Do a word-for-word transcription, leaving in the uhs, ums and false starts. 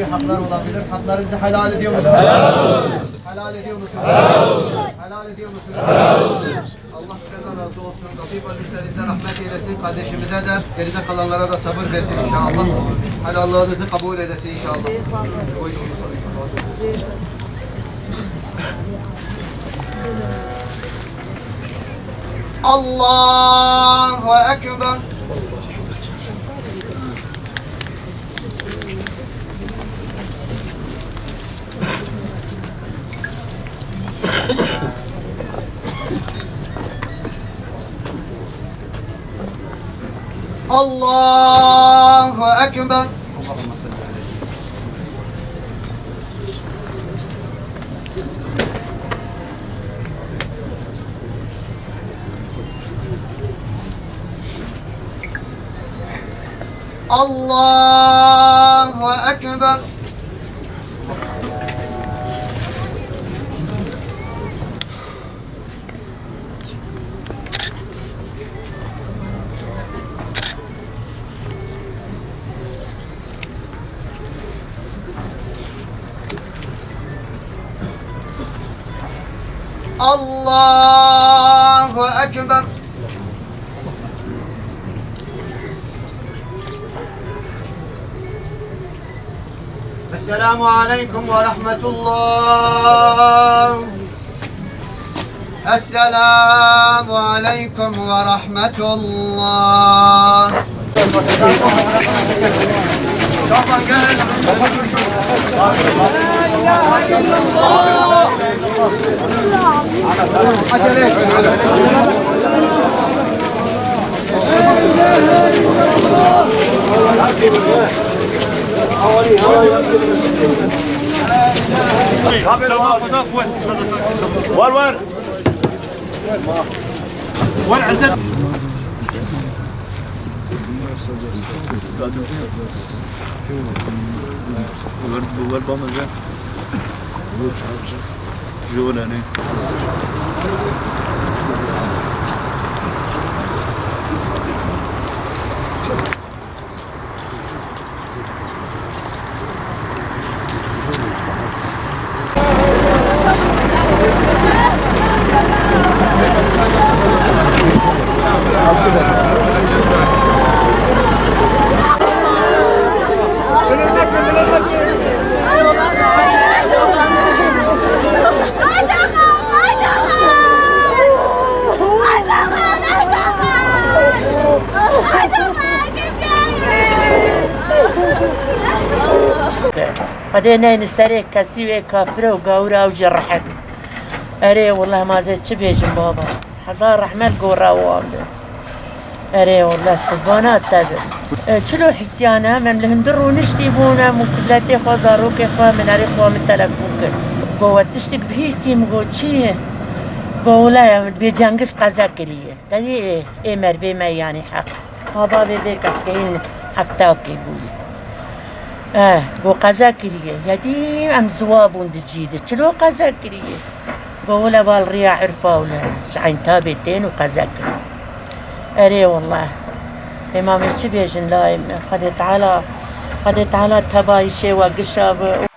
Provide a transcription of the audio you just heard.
Haklar olabilir. Haklarınızı helal ediyor musunuz? Helal olsun. Helal ediyor musunuz? Helal olsun. Helal ediyor musunuz? Helal olsun. Allah sizden razı olsun. Rabbim ölmüşlerinize rahmet eylesin. Kardeşimize de, geride kalanlara da sabır versin inşallah. Helallarınızı kabul eylesin inşallah. Buyurun. Allahu Ekber. Allahu Ekber. Allahu Ekber. Allahu Ekber. Esselamu aleyküm ve rahmetullah. Esselamu aleyküm ve rahmetullah. Var, var. Var, Azat. Ver, ver bana ver. Jolene. Xwedê neyni serê kesî wê kafir û gawir ew jî rehim. Erê, wele ma ez ê çi bêjim baba? Hezar rehmet gora wan be. Erê, wele ez qurbana te bim. E, çilo hisiyan em, em li hundir rûniştî bûn, em û kubletê xwe, zarokê xwe, min erê xwe min telefon kir. Got, we tiştik bihîstî? Min got, çi ye? Got, wele em dibê Cengiz qeze kiriye. Te dî ê, ê mervê me yanî heq. Ha bavê vê keçikê hîn heftakê bûyî. Eh, got qeze kiriye. Ya dî em ziwa bûn di cî de. Çilo qeze kiriye? Got wele val riya urfa wele ji Eyntabê tên û qeze kirin. Erê wele. Ê ma em ê çi bêjin layê min? Xwedê Teala, Xwedê Teala tebayî şê we gişa bi.